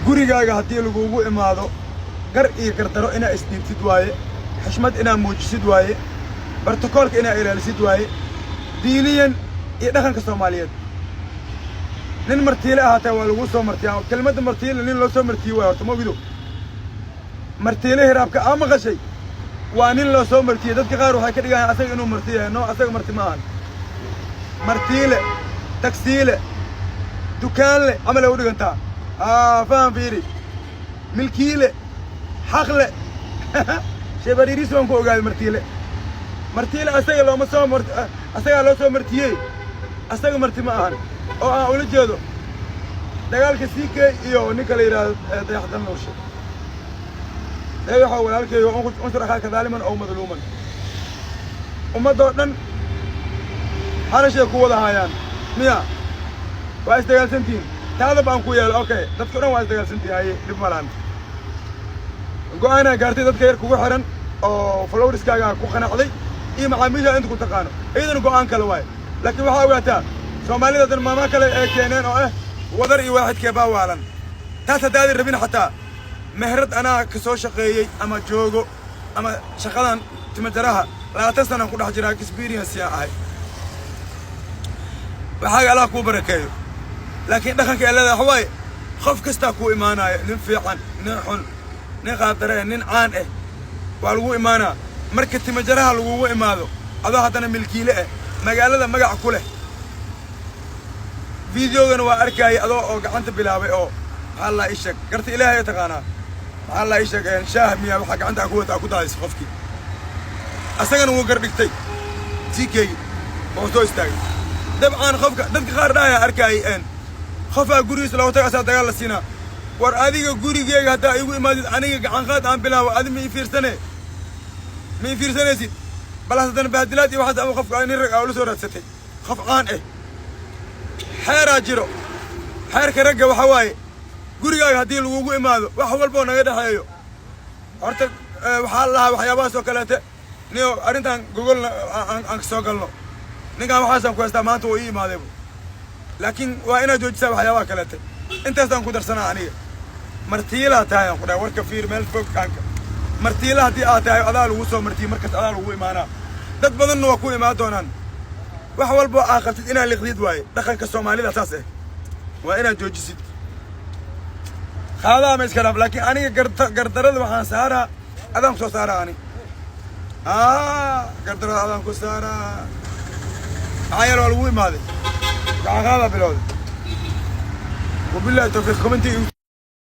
Gurigaaga haddii lagugu imaado, gar iyo gardaro inaa isdhiibtid waaye, xushmad inaa muujisid waaye, bartokoolka inaa ilaalisid waaye, diiniyan iyo dhaqanka Soomaaliyeed. Nin martiile ahaatee waa laguu soo martiyaa. Kelmadda martiile nin loo soo martiye waay. Horta ma ogido, martiile hiraabka aa maqashay waa nin loo soo martiyey. Dadka qaar waxay ka dhigayaan asaga inuu marti yahay. No, asaga marti ma ahan. Martiile, tagsiile, dukaanle camal ay u dhigantaa. Aa faham, fiiri, milkiile, xaqle, sheebariiris waan ku ogaaday. Martiile, martiile asaga looma soo mart, asagaa loo soo martiyey, asaga marti ma ahan. Oo aan ula jeedo dagaalka CK iyo ninka la yidhaahdo Dayaxdan Nuurshe. Dayaxoo walaalkeeyo, unsur akhaaka daaliman ow madluuman. Ummaddoo dhan xarashay ku wada haayaan miya? Waa isdagaalsantihiin, taadab aan ku yeelo. Okay, dadka o dhan waa isdagaalsantihin, haye, dhib malaan. Go'aanaa gaartay, dadka yar kugu xiran oo followerskaaga ku qanacday iyo macaamiisha inta ku taqaano, iyadana go'aan kale waaye. Laakiin waxaa ogaataa, Soomaalida dan maamaa kale ay keeneen oo ah wadar iyo waaxidkee baa waalan. Taas haddaadan rabin, xataa meherad anaa ka soo shaqeeyey ama joogo ama shaqadan timajaraha 20 sanaan ku dhex jiraa, experience yaan ahay. Waxaaga Allah kuu barakeeyo, laakiin dhaqanka ee leedahay waxa waaye, qof kastaa kuu imaanaayo, nin fiican, nin xun, nin qaabdare eh, nin caan ah, waa lagu imaanaa. Marka timajaraha lagugu imaado, adoo haddana milkiile ah, magaalada magac ku leh, videogana waa arkaayay adoo oo gacanta bilaabay oo maxaa la ii sheeg, garta Ilaahay taqaanaa, maxaa la ii sheeg, shaah miya waxaa gacanta ku wataa ku daadisay qofkii, asagana wuu gardhigtay CK-gi oo soo istaagay. Dabcan qofka dadka qaar dhahaya arkaayay, qofaa gurigiisa loogu taga, asaa dagaal la siinaa. War adiga gurigeyga haddaa igu imaadid, aniga gacanqaad aan bilaabo, adi ma ii fiirsane, ma ii fiirsanaysid. Bal haddana bahdilaad iyo waxaas ama qofka nin rag aa ula soo raadsatay, qof caan ah. Xeeraa jiro. Xeerka ragga waxaa waaye, gurigaaga haddii lagugu imaado, wax walboo naga dhexeeyo horta waxaa la lahaa waxyaabahaas oo kaleete niyo arrintan gogolna aan ka soo galno. Ninkan waxaasaan ku haystaa, maanta wuu ii imaadaybu, laakiin waa inaad joojisaa waxyaabaha kaleete. Intaasaan ku darsanaa. Aniga martiilaa tahay aan ku dhahay. Warka fiir, meel fog aanka. Martiila haddii aad tahay, adaa lagu soo martiyey, markaas adaa lagu imaanaa, dad badanna waa ku imaan doonaan. Wax walboo aa qabtid inaad liqdid waaye. Dhaqanka Soomaalida saas eh, waa inaad joojisid. Qaadaa ma iska dhaaf, laakiin aniga gardarada waxaan saaraa, adaan ku soo saaraa. Ani gardarada adaan ku saaraa, maxaa yeele waa lagu imaaday, gacanqaadaa bilowday. Wabillahi tawfiiq. Commenti.